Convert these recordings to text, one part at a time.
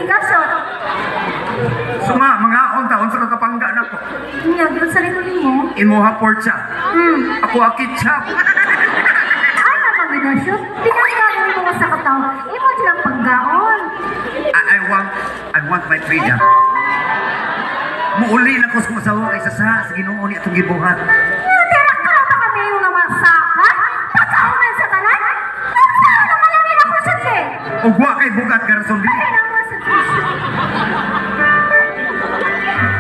ka, shot. Suma, mga unta, unsa ka kapangga nako. Nya, giunsa rin nimo? Imuha pork chop. Ako a ketchup. Ana man gyud na, shot. Pinanggaon mo sa katawo. Imo silang panggaon. I want my freedom. Muuli na ko sa masawa kay sa Ginoo ni atong gibuhat. Tira ka ba kami yung nga masaka? Pagkaunan sa tanan? Saan naman lang ako siya, eh? Ug wa kay bugat garson di. Ay, naman sa tissue.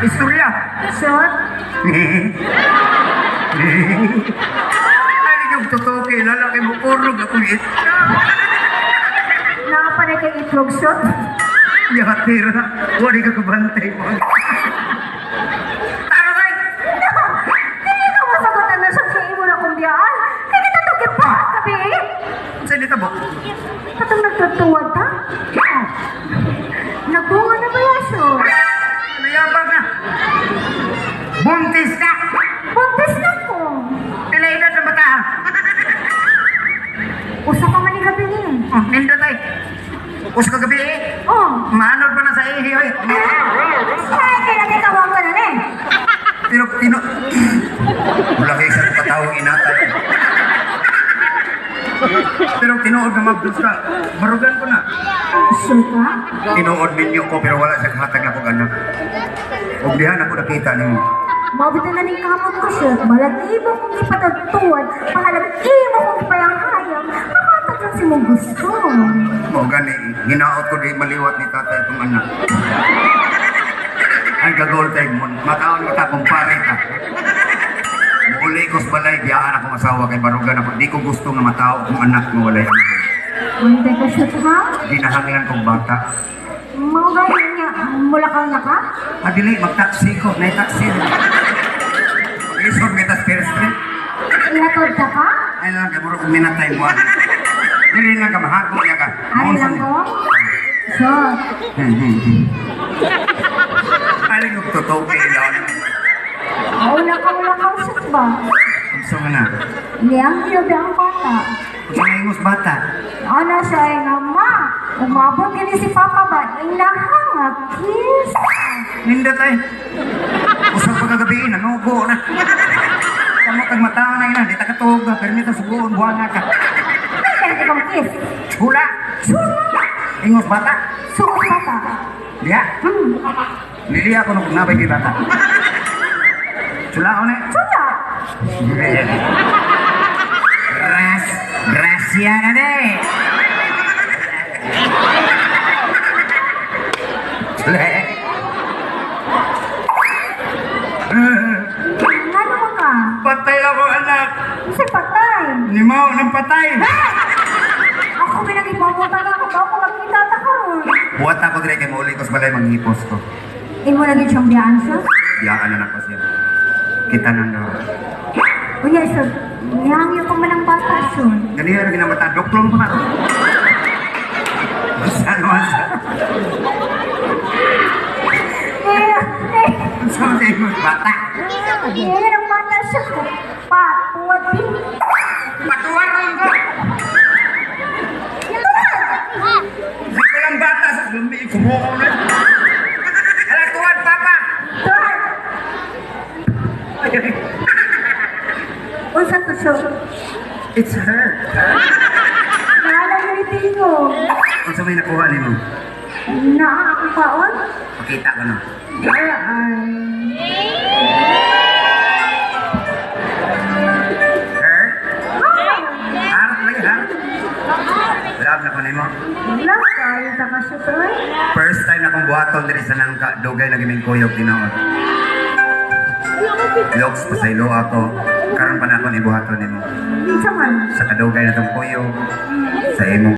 Istorya. Shot? Ay, yung totoo kay lalaki mo kurog akong it. Nakapanay kay itlog, shot? Yatira, wali ka kabantay mo. Tara kay! Dili ka masagutan na siya sa imo na kong biyaan. Kaya kita ito gibuhat gabi eh. Sa nita mo? Katong nagtutuwad ta? Nagbunga na ba yan, shot? Nayabang na. Buntis ka! Buntis na ko. Pila edad na bata? Usa ka man ni gabi ni. Oh, nindot ay. Usa ka gabi eh. Oh. Maanod pa na sa ihi oy. Ay, kailan ikaw ka na eh. Pero tino... Wala kay sa katawang inatay. Pero tinuod na magdus ka. Barugan ko na. Sure ka? Tinuod ninyo ko pero wala sa kahatag na kog anak. Ug diha na ko nakita nimo. Mabit na ning kamot ko siya. Balag imo kong ipatagtuan, bahalag imo kong ipayang-hayang, makatag lang si mong gusto. Mao gani ginaot ko di maliwat ni tatay itong anak. Ay gagol tay mo. Mataon kita kumpare ka. Muuli ko sa balay, biyaan akong asawa kay barugan ako. Di ko gusto nga matao akong anak nga walay anak. Mantay ka siya ha? Ginahanglan kong bata. Mao gani niya, mula kang naka? Adili, mag-taxi ko. Nay taxi. Isod kita sa Fair Street. Ihatod ka ka? Ay lang, kay murag minatay mo. Dili lang ka, mahago niya ka. Ari lang ko? So, Ay lang yung totoo kay ilaw. maula ka mula ka siya ba? Unsa man na? Niyang ginabi ang bata. Unsa nga ingos bata? Ana siya ay nga, ma, umabot gini si Papa ba? Inahanga, kiss. Nindot ay. Usap pa kagabi, nanugo na. Kamot ang mata na ina, di ta katuog na, pero nito suguon, buwanga ka. Ay, kaya ikaw kiss. Hula! Sula! Ingos bata! Suot bata. Diha! Lili ako nung nabay kay bata. Sula ako na. Sula! Ras, rasya na na eh. Sula eh. Nga naman ka? Patay ako anak. Kasi patay. Nimaw ng patay. Ako pinag-ipamutan ako ba ako makita ta karon. Buhat ako dire kay mauli ko sa balay manghipos ko. Imo na gid siyang biyaan siya. Biyaan na nako siya. Kita nang daw. Unya siya, nihangyo pa man ang bata siya. Ganiya ra ginamata doklong pa na. Basta naman sa. Eh, eh, Sa sa imong bata. eh, ang bata siya. Patuwad din. Patuwan ko. Di ko lang bata sa lumi kumuko na. Ala tuwan papa. Tuwad! Unsa to siya? It's her. Naalala ni Tingo. Unsa may nakuha nimo? Naa akong paon? Pakita ko no. Ay, ay. Her? Harap lagi harap. Love na ko nimo. Love kayo ta ka siya, sir. First time na kong buhaton diri sa nangka, dugay na giming kuyog tinuod. Loks pasaylo ako. Karon pa na ako ni buhaton nimo. Unsa man? Sa kadugay na tong kuyog, sa imong